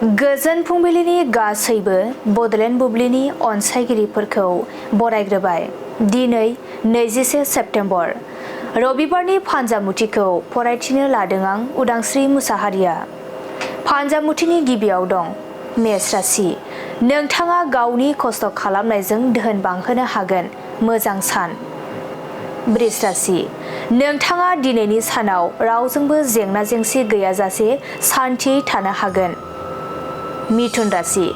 गोजोन फुंबिलिनि गासैबो बडलेण्ड बुब्लिनि अनसायगिरिफोरखौ बरायग्रोबाय। दिनै 21 सेप्तेम्बर रबिबारनि फान्जामुथिखौ फरायथिनो लादों आं उदांस्रि मुसाहारिया। फान्जामुथिनि गिबियाव दं मेष राशि। नोंथाङा गावनि खस्थ' खालामनायजों धोन बांहोनो हागोन, मोजां सान। बृष राशि। नोंथाङा दिनैनि सानाव रावजोंबो जेंना जेंसि गैयाजासे सान्थियै थानो हागोन। मिथुन राशि।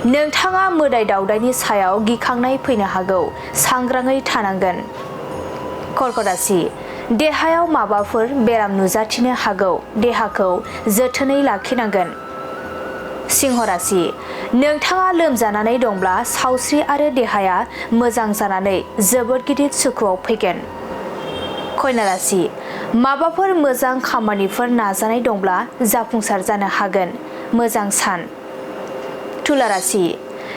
नोंथाङा मोदाय दावदायनि सायाव गिखांनाय फैनो हागौ, सांग्राङै थानांगोन। कर्कट राशि। देहायाव माबाफोर बेराम नुजाथिनो हागौ, देहाखौ जोथोनै लाखिनांगोन। सिंह राशि। नोंथाङा लोमजानानै दंब्ला सावस्रि आरो देहाया मोजां जानानै जोबोद गिदिर सुखुआव फैगोन। कन्या राशि। माबाफोर मोजां खामानिफोर नाजानाय दंब्ला जाफुंसार जानो हागोन, मोजां सान। तुला राशि।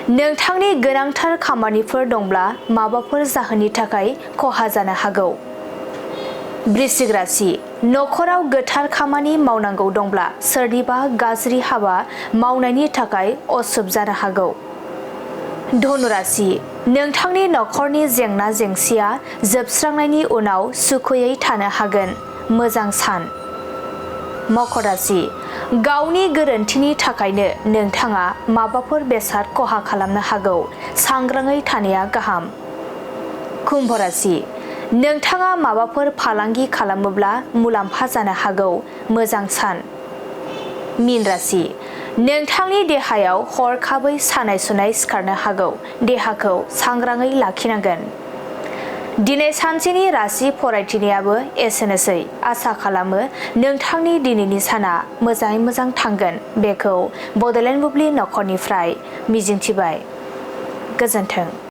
नोंथांनि गोनांथार खामानिफोर दंब्ला माबाफोर जाहोननि थाखाय खहा जानो हागौ। वृश्चिक राशि। नखराव गोथार खामानि मावनांगौ दंब्ला सोरनिबा गाज्रि हाबा मावनायनि थाखाय अशुभ जानो हागौ। धनु राशि। नोंथांनि नखरनि जेंना जेंसिया जोबस्रांनायनि उनाव सुखुयै थानो हागोन, मोजां सान। मकर राशि। गावनि गोरोन्थिनि थाखायनो नोंथाङा माबाफोर बेसाद खहा खालामनो हागौ, सांग्राङै थानाया गाहाम। कुम्भ राशि। नोंथाङा माबाफोर फालांगि खालामोब्ला मुलाम्फा जानो हागौ, मोजां सान। मीन राशि। नोंथांनि देहायाव हरखाबै सानाय सुनाय सिखारनो हागौ, देहाखौ सांग्राङै लाखिनांगोन। दिनै सानसेनि राशि फरायथिनायाबो एसेनोसै। आसा खालामो नोंथांनि दिनैनि साना मोजाङै मोजां थांगोन, बेखौ बडलेण्ड बुब्लि नखरनिफ्राय मिजिंथिबाय। गोजोन्थों।